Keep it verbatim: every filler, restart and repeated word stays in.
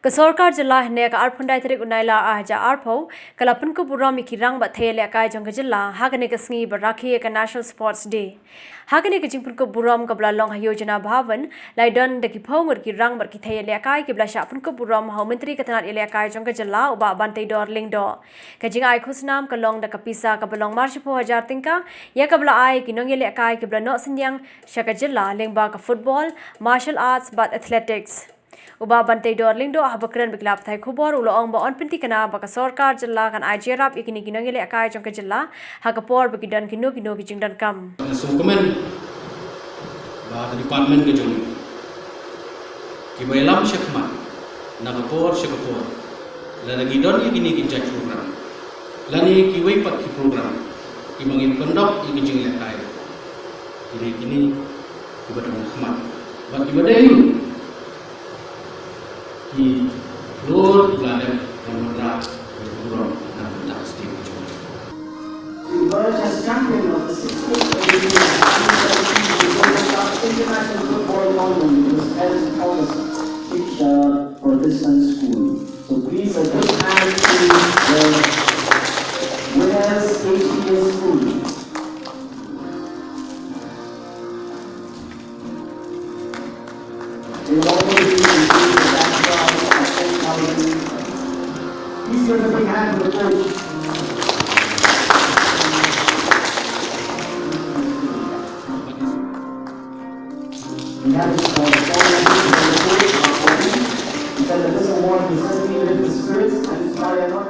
Ka sorkar jylla hynne ka arphew khyndai tarik u Nailar ar hajar arphew ka la pynkup burom ïa ki rang bad thei ïalehkai jong ka jylla ha kane ka sngi ba rakhe ïa ka National Sports Day. Ha kane ka jingpynkup burom kaba la long ha Yojana Bhavan, la don da ki phew ngut ki rang bad ki thei ïalehkai kiba la shah pynkup burom ha u Myntri ka tnat ïalehkai jong ka jylla u Bah Banteidor Lyngdoh. Ka jingai khusnam ka long da ka pisa kaba long mar shiphew hajar tyngka ïa kaba la ai ki nongïalehkai kiba la noh synñiang sha ka jylla lyngba ka football, martial arts bad athletics. U Bah Banteidor Lyngdoh haba kren bad ki lad pathai khubor u la ong ba yn pynthikna ba ka sorkar jylla kan ai jingïarap ïa kine ki nongïalehkai jong ka jylla ha ka por ba ki don kino kino ki jingdonkam. Nga sngewkmen ba ka department ka jong ngi kiba ïalam shakhmat na ka por sha ka por, lada ki don ïa kine ki jait program lane kiwei pat ki program kiba ngin conduct ïa ki jinglehkai, ki dei kine kiba don khmat bad kiba dei ki hlur kiba la dep ban wanrah ïa ka burom na ka bynta ka state ka jong ngi. To emerge as champion of the sixteenth edition of the World Cup International Football Tournament, which was held in August, Shiksha Protestant School. So please, a big hand to the winners, H P S School. They will also be receiving the cash prize of ten thousand. Please give a big hand to the coach. We have a small, small message from the coach, our coach. He said that this award will certainly lift the spirits and inspire not